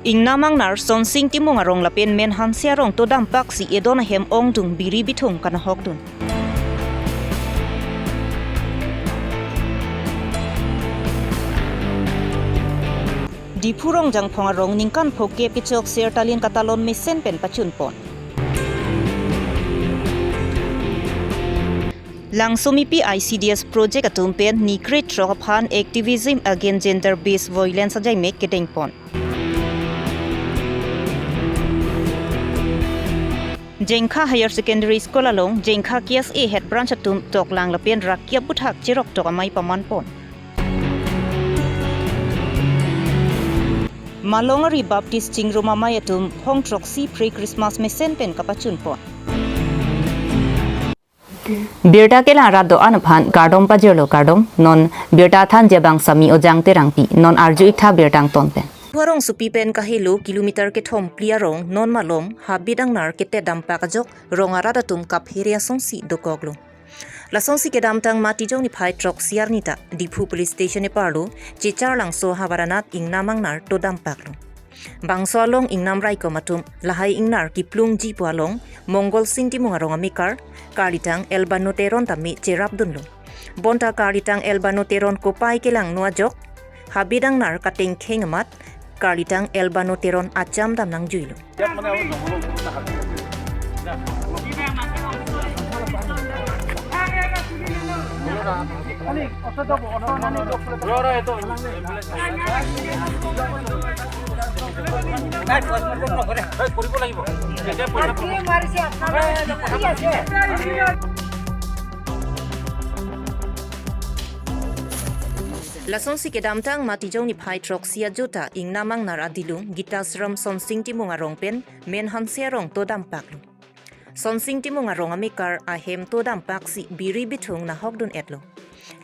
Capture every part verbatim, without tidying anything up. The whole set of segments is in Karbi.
Ingnam angnar Sonsing Timung arong lapen Men Hanse arong to dampak si edon ahem ongdung biri bithung kanahokdun. Diphu Rongjangphong arong ningkan phokep kechok ser talin katalon mesen pen pachunpon. Langsomipi I C D S project atum pen ni kre throk aphan activism against gender based violence ajaimek kedengpon. Jengkha Higher Secondary School along Jengkha K S A Head Branch atum toklang lapen rakiap buthak cherok tok amei pamanpon. Malong ari Baptist Chingrum amei atum phongthrok si pre-Christmas mesen pen kapachunpon. Birta kelang rat do-an aphan kardom pajirlo, kardom. Non birta thanji abang Sami Ojang Terangpi, non arju-ik tha birta angton pen. Diphu arongsopi pen kahelo kilometer kethom phli arong non malom habit angnar ketet dampak ajok rong arat atum kaphere asonsi dokoklo. Lasonsi kedamtang Matijong niphai throksi arni ta Diphu Police Station eparlo Checharlangso havar anat ingnam angnar to dampaklo. Bangso along ingnam raikom atum lahai ingnar kiplungji pu along Mongol Sing Timung arong amekar karlitang Elbano Teron tame cherapdunlo. Bonta karlitang Elbano Teron kopai kelangno ajok habit angnar katengkheng amat karlitang Elbano Teron acham dam nangjuilo. Lasonsi kedamtang Matijong niphai throksi ajo ta ingnam angnar adilung Gita Ashram Sonsing Timung arong pen Men Hanse arong to dampaklo. Sonsing Timung arong amekar ahem to dampak si biri bithung nahokdun-etlo.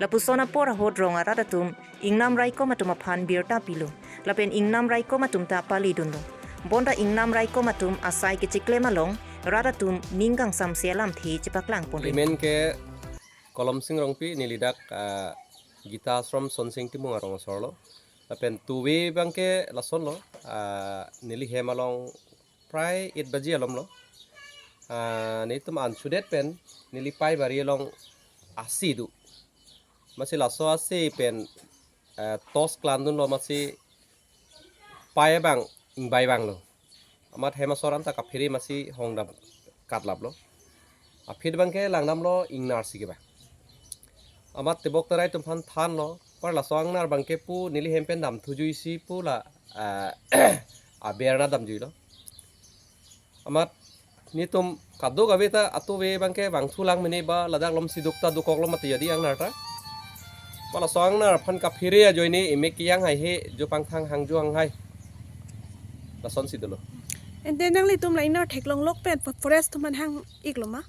Lapuson apor ahut rong arat atum ingnam raikom atum aphan birta pilo lapen ingnam raikom atum ta paledunlo. Bonta ingnam raikom atum asai kechiklem along rat atum ning kangsamse alamthe chepaklangponri. Limen ke Kolom Sing Rongpi, neli dak, ah, Gita Ashram Sonsing Timung arong asorlo. Lapen tuve abangke lasonlo, ah, neli hem along prai eight baji alomlo. Ah, netum anchudet pen neli pai bari along ase do. Amatsi laso ase pen, ah, torch klandunlo, amatsi pai abang ingbai vanglo. Amat hem asor anta kaphere amatsi hong dam katlaplo. Aphi abangke langdamlo ingnar si kevang. Amat tebok terai atum aphan thanlo, par laso angnar abangke pu neli hem pen damthujuisi pu la, ah, aber anat damjuilo. Amat netum kadokave ta atuve abangke vangthulang mene ba ladak alomsi duk ta dokoklo mati jadi angnar ta. Pu laso angnar aphan kaphere ajoine emek keyang haihe, jo pangthang hangjo hanghai. Lasonsi dolo. Ante nanglitum la ingnar theklonglok pen fo-, forest atum aphan hang-iklo ma?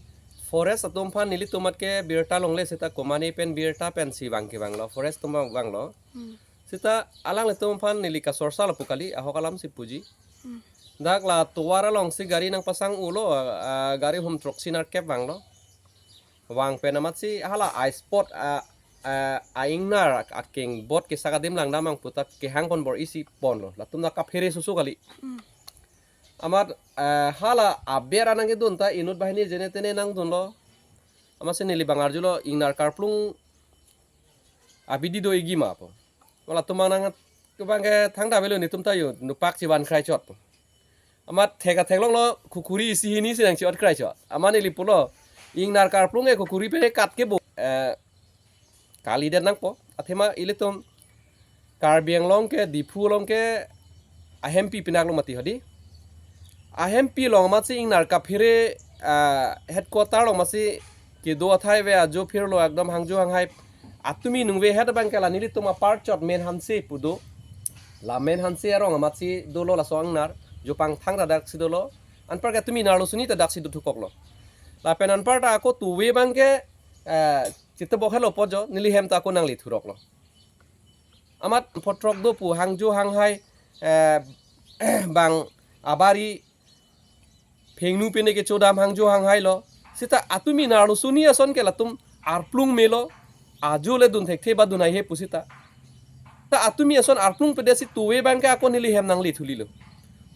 Forest atum aphan nelitum amatke birta longle seta komane pen birta pensi vang kevanglo, forest atum vang vanglo. Hmm. Seta alanglitum aphan neli kasorsalo pu kali, ahok alamsi puji. Hmm. Dak la tovar alongsi gari nangpasang-ulo, ah, gari hum throksi nerkep vanglo. Vang pen amatsi hala a-spot, ah, ah, a-ingnar akeng bot kesak adim langdam ang puta kehangpon bor-isi ponlo. Latum ta kaphere susu kali. Hmm. Amat, ah, hala aber anang kedun ta inut banghini jene tene nangdunlo. Amatsi neli bang arjulo ingnar karplung abidi do-ikji ma pu. Pu latum anang abangke thangta avelo, netum ta yo nupak chivan krai chot pu. Amat thek atheklonglo, khukuri isi hini si nangchi-ot krai chot. Amat neli pulo ingnar karplung ke khukuri pe kat ke bo, eh, kalidet nangpo. Athema ilitum Karbi Anglong ke, Diphu along ke ahempi pinaklo mati hodi. Ahempi along amatsi ingnar kaphere, ah, headquarter along amatsi kedo athai ave ajo phirlo ekdom hangjo hanghai. Atumi ningve het abangke la nelitum apar chot Men Hanse pu do. La Men Hanse arong amatsi dolo laso angnar. Jo pangthang ta daksi dolo. Anparke atumi narlo suni ta daksi dothukoklo. Lapen anparta ako tuve abangke, eh, chitebok helo pu jo, neli hem ta ako nanglethuroklo. Amat photrok do pu hangjo hanghai, eh, bang abari phengnu pene kechodam hangjo hanghailo. Seta atumi narlo suni ason ke latum arplung melo, ajo le dun thekthe ba dun haihe pu seta. Ta atumi ason arplung pedesi tuve abangke ako neli hem nanglethulilo.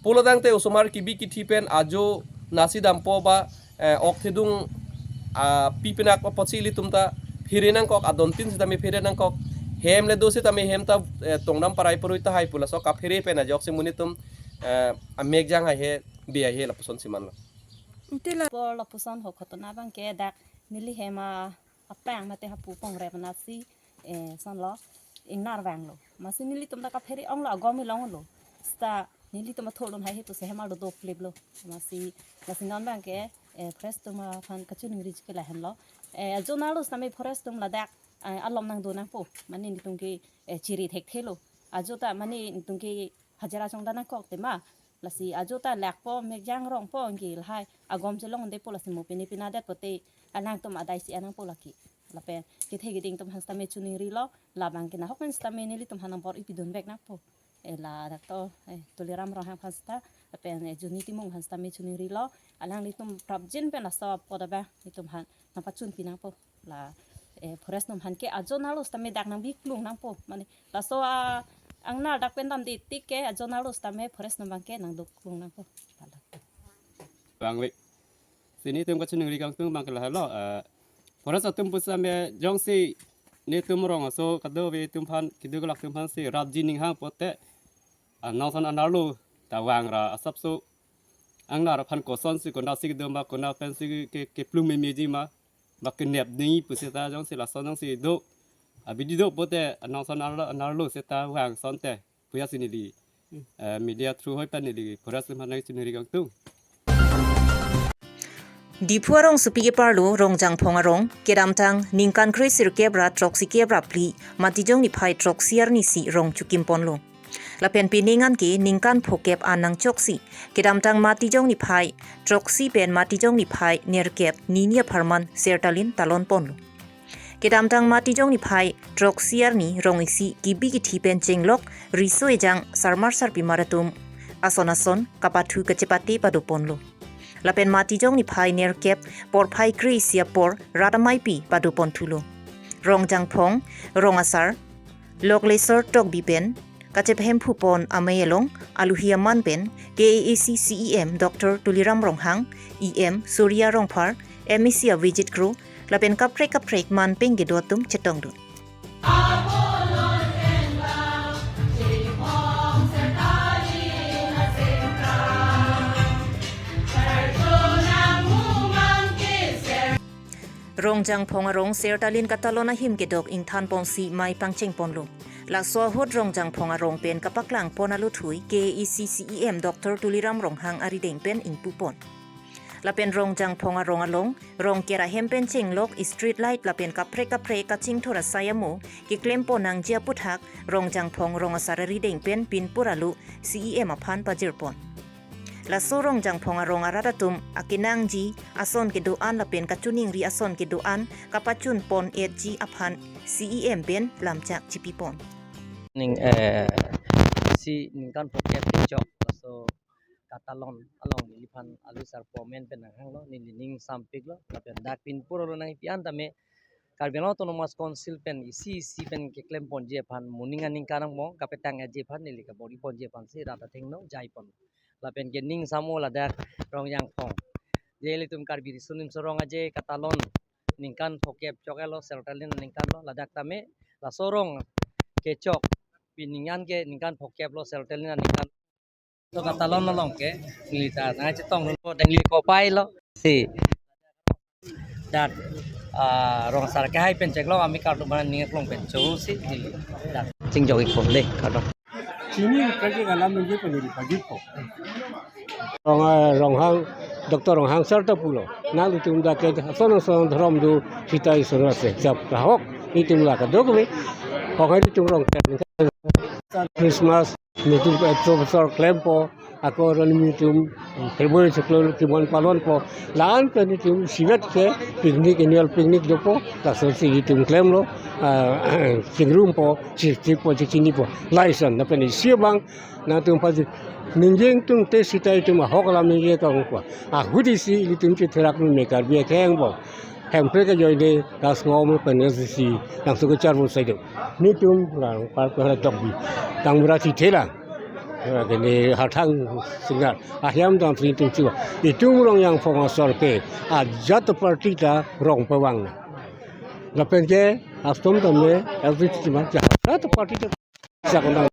Pulo tangte osomar kebi kethe pen ajo nasi dampo ba, eh, ok thedung, ah, pi penak apotsi ilitum ta phere nangkok, adon tin sitame phere nangkok. Hem le do sitame hem ta, eh, tongdam parai porui tahai pu laso kaphere pen ajoksi monit atum, eh, amek jang haihe, bi haihe lapuson si manlo. Ante la por lapuson ho ghotona abangke dak neli hem a aphrang mate hapu pongrep anatsi, eh, sonlo ingnar vanglo. Amatsi nelitum ta kaphere onglo, agom ilong lo. Seta nelitum athurdun haihe pusi hem arlo dokliplo. Amatsi, amatsi non abangke, eh, forest atum aphan kachiningri ke lahenlo. Eh, ajo nalo sitame forest atum ladak, eh, alom nangdo nangpo. Mane nelitum ke, eh, chiri thekthelo. Ajo ta mane nelitum ke hajira chongda nangkok tema. Lasi ajo ta lakpo, mek jang rongpo, anke lahai agom chelong un'edepo, lasi mo pine pina det pote alangtum adai si anangpo lake. Lapen kethe keding atum aphan sitame chiningrilo, labangke nahok pen sitame nelitum aphan nang bor-i pidun vek nangpo. Eh, ladak to, eh, Tuliram Ronghang aphan sita, lapen, eh, Juni Timung aphan sitame chiningrilo, alanglitum prapjin pen laso apot abang nelitum aphan nangpachun pi nangpo. La, eh, forest atum aphan ke ajo nalo sitame dak nangbi klung nangpo. Mane laso a-ingnar dak pen damde tik ke ajo nalo sitame forest atum abangke nangdo klung nangpo. Bangli. Si nelitum kachiningri kangtung abangke lahelo, eh, forest atum pusitame jongsi nelitum rong aso kadokave atum aphan, keduk kelak atum aphan si rapji ning hang pote, ah, nangson anerlo ta vangra asapso ingnar aphan kosonsi konatsi kedo ma, konat pensi ke, keplung memeji ma, ba kenep nangji pusita jongsi lason jongsi do, abidi do pote nangson anerlo, anerlo seta vang asonte puya si neli, eh, media through hoi pen neli forest atum aphan nangchiningri kangtung. Diphu arongsopi keparlo Rongjangphong arong kedamtang ningkan kre sirkep ra throksi kep ra phli Matijong niphai throksi arni si rong chokim ponlo. Lapen pining an ke ningkan phokep an nangchoksi kedamtang Matijong niphai throksi pen Matijong niphai nerkep nini apharman Sertalin talon ponlo. Kedamtang Matijong niphai throksi arni rong isi kebi kethe pen chenglok riso ejang sarmar sarpimar atum ason ason kapathu kachepate pado ponlo. Lapen Matijong niphai nerkep porphai kre isi apor rat ameipi pado ponthulo. Rongjangphong rong asar Loklesor Tokbi pen kachepahemphu pon amei along aluhi aman pen K A A C C E M Doctor Tuliram Ronghang, E M Surya Rongphar, M A C Avijit Kro, lapen kaprek kaprek man peng kedo atum chetongdun. Rongjangphong arong Sertalin katalon ahim kedok ingthan ponsi mei pangcheng ponlo. Laso ahut Rongjangphong arong pen kapaklang pon aluthui K A A C C E M Doctor Tuliram Ronghang arideng pen ingpu pon. Lapen Rongjangphong arong along rong kera hem pen chenglok street light lapen kaprek kaprek kachingthur asai amo keklem pon nangji aputhak Rongjangphong rong asar arideng pen pinpur alo C E M aphan pajir pon. Laso Rongjangphong arong arat atum akenangji ason kedo-an lapen kachiningri ason kedo-an kapachun pon etji aphan C E M pen lamchak chipi pon. Ning, eh, si ningkan phokep kechok laso katalon along neliphan alu sar pomen pen nanghanglo, neli ning sampiklo, lapen dak pinpur alo nangpi an tame Karbi Anglong Autonomous Council pen isi isi pen keklem ponji aphan moning aningkan angbong kapetang aji aphan neli kabor-i ponji aphan si rat athengno jai pon. Lapen ke ning samo ladak Rongjangphong. Je ilitum Karbi Riso Nimso Rong Aje katalon ningkan phokep chok elo, Sertalin aningkan lo, ladak tame laso rong kechok pining an ke ningkan phokep lo, Sertalin aningkan. To katalon along ke neli ta nangchetongdun po, dengli kopai lo si. Dat, ah, rong asar kehai pen chenglo, ami kartu mana ning aklong pen choro si neli dat chingjok-ik po le, kardom. Chini project alam nunggu pendidik pagi po. Rong, ah, Ronghang, Doctor Ronghang sir ta pulo. Nanglitum dak ke ason ason dhorom do, sita isor ase. Jap rahok, itum la kadokave. Hokhai itum rong Christmas, nelitum, eh, professor klempo, ako ron nelitum February seklol kimon palonpo. La-an ke nelitum isivet ke picnic, annual picnic dopo, laso si nelitum klemlo, ah, chingrumpo, chi-, chipo, chi-, chinipo. Lason, lapen isi abang, nangtum pajir. Ningje ingtungte sita itum ahok alam ningje kangpo. Ahut isi ilitum chitherak me Karbi akheng po. Hemprek ajoine, Kasngom pen S D C, nangso kechar bonsai do. Nelitum rong par pehara Tokbi. Tang mura chithelang. Kene Hathang Singnar ahem dam si itum chiwa. Itum Rongyangphong asor ke ajat party ta rong pavang na. Lapen ke astom dam ne, as it is, ajat party ta sak na.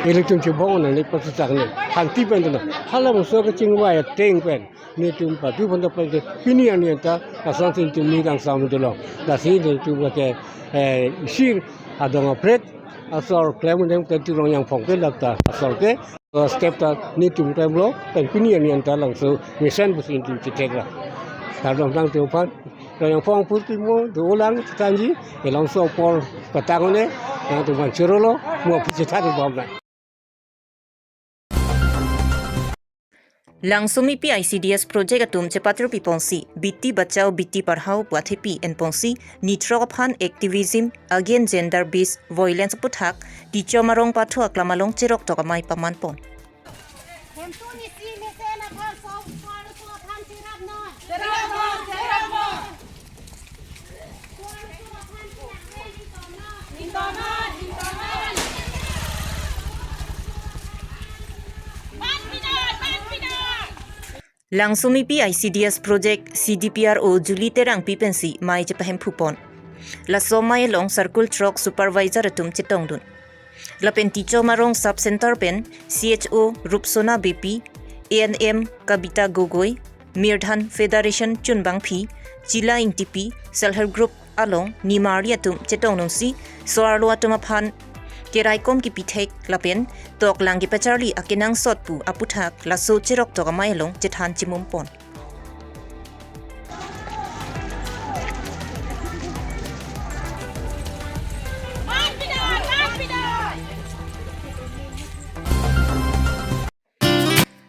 Ilitum chibong na ne pasi sak ne. Hanti pen na. Hala muso ke chingvai ateng pen. Netum padu panda pen ke pini arni anta asang sin tum ni kangsam dolo. Lasi netum ke, eh, sir adong aprek asor klem nem ke tu Rongyangphong ke lak ta asor ke, eh, step ta netum klem lo, pen pini arni anta langso mesen pusi netum chethek ra. Kardom nangtum aphan, Rongyangphong apor kimo dolang chitanji, elongso apor patang ne, nangtum aphan choro lo, mo aphi chethan bom na. Langsomipi I C D S project atum chepatir piponsi, Beti Bachao Beti Padhao pu athepi enponsi, nithrok aphan activism against gender based violence aputhak, Tichom arong pathu aklam along cherok tok amei paman pon. Hemtu ni si mesen aphan so, so, so aphan tirap non. Tirap non, tirap non. Langsomipi I C D S project C D P R O Julie Terangpi pensi mei chepahemphu pon. Laso mei along circle throk supervisor atum chetongdun. Lapen Tichom arong sub center pen C H O Rupsona Beypi, A N M Kabita Gogoi, Mirdhan Federation chunbangpi, Chila Ingtipi, Self Help Group along nimarli atum chetongdunsi, so-arlo atum aphan keraikom kipithek lapen toklang kepacharli akenangsot pu aputhak laso cherok tok amei along chethan chimum pon.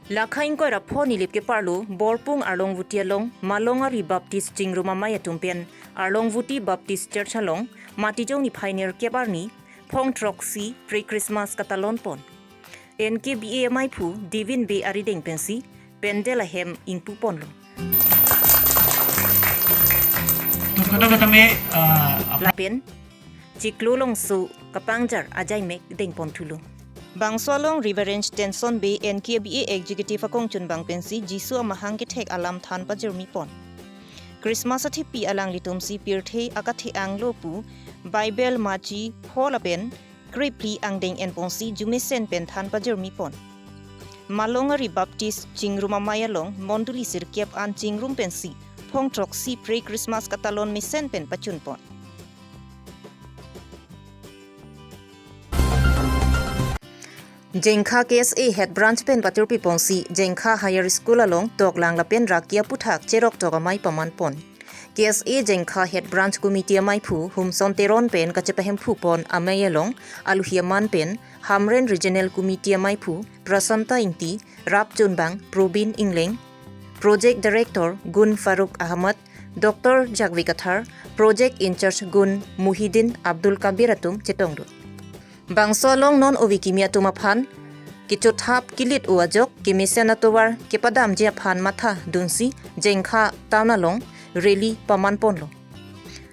Lakha ingkoi ra pho Nilip keparlo Borpung Arlongvoti along Malongari Baptist Chingrum Amei atum pen Arlongvoti Baptist Church along Matijong niphai nerkep arni phong throksi pre-Christmas katalon pon. N K B A ameiphu Divine Bey arideng pensi pandal ahem ingpu ponlo. Tum kata kata me, ah, ap- Lapen chiklo longso kapangjar ajaimek dengpon thulo. Bangso along Reverend Tenson Bey N K B A Executive akongchunbang pensi Jisu amahang kethek alam than pajirmi pon. Christmas athepi alanglitumsi pirthe akathe-ang lo pu Bible machi pho lapen krephli angdeng enponsi jumesen pen than pajirmi pon. Malongari Baptist Chingrum Amei along mondoli sirkep an chingrum pensi phong throksi pre-Christmas katalon mesen pen pachun pon. Jengkha K S A Head Branch pen patir piponsi Jengkha Higher School along toklang lapen raki aputhak cherok tok amei paman pon. K S A Jengkha Head Branch Committee ameiphu Humson Teron pen kachepahemphu pon amei along aluhi aman pen Hamren Regional Committee ameiphu Prasanta Ingti, Rap Chunbang Probin Ingleng, Project Director Gun Faruk Ahmad, Doctor Jakvi Kathar, Project In-charge Gun Muhyiddin Abdul Kabir atum chetongdun. Bangso along non ove kimi atum aphan kechothap kilit-o ajok kemesen atovar kepadamji aphan matha dunsi Jengkha town along rally paman ponlo.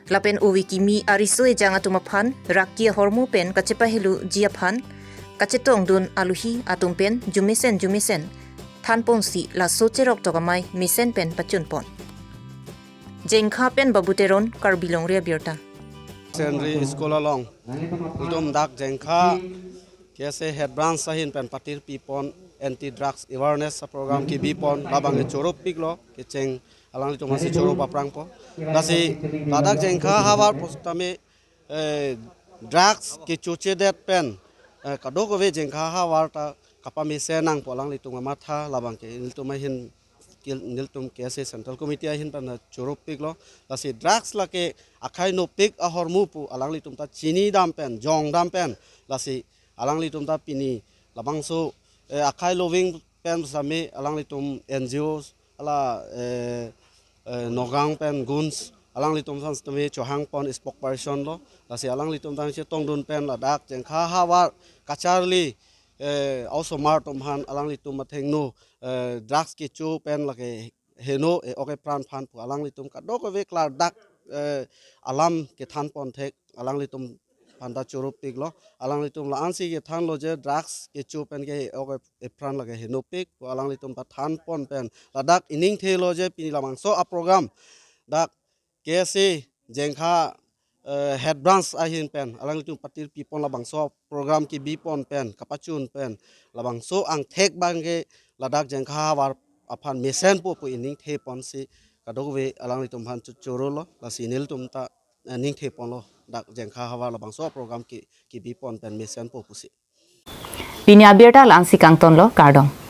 Lapen ove kimi ariso ejang atum aphan raki ahormu pen kachepaheloji aphan kachetongdun aluhi atum pen jumesen jumesen than ponsi laso cherok tok amei mesen pen pachun pon. Jengkha pen Babu Teron, Karbi Longri Abirta. Secondary School along, itum dak Jengkha K S A Head Branch ahin pen patir pipon anti drugs awareness program kebi pon labang ke choro piklo, kecheng alanglitum asi choro paprang po. Lasi ladak Jengkha havar pusitame, eh, drugs kechochedet pen, eh, kadokave Jengkha havar ta kapamesen nangpo alanglitum amatha labang ke ilitum ahin kil-, nelitum K S A Central Committee ahin pen choro piklo. Lasi drugs lake akhai nopik ahormu pu alanglitum ta chinidam pen, jongdam pen. Lasi alanglitum ta pini labangso, eh, akhai loving pen sami alanglitum N G Os, hala, eh, eh, Nagaon pen Guns, alanglitum san sitame chohang pon spokesperson lo. Lasi alanglitum tang chetongdun pen ladak Jengkha havar kacharli, eh, osomar atum aphan alanglitum athengno, eh, drugs kecho pen lake heno, eh, ok epran aphan pu alanglitum kadokave klardak, eh, alam kethan pon thek alanglitum aphan ta choro piklo. Alanglitum la-ansi kethanlo je drugs kecho pen ke ok epran lake henopik, alanglitum ta than pon pen ladak iningthelo je pini labangso a-program dak K S A Jengkha, eh, head branch ahin pen alanglitum patir pipon labangso program kebi pon pen kapachun pen labangso angthek abang ke ladak Jengkha havar aphan mesenpo pu iningthe ponsi kadokave alanglitum aphan chu- chorolo, lasi nelitum ta, eh, ningthe ponlo dak Jengkha havar labangso program ke kebi pon pen mesenpo pusi. Pini abirta la-ansi kangtonlo, kardom.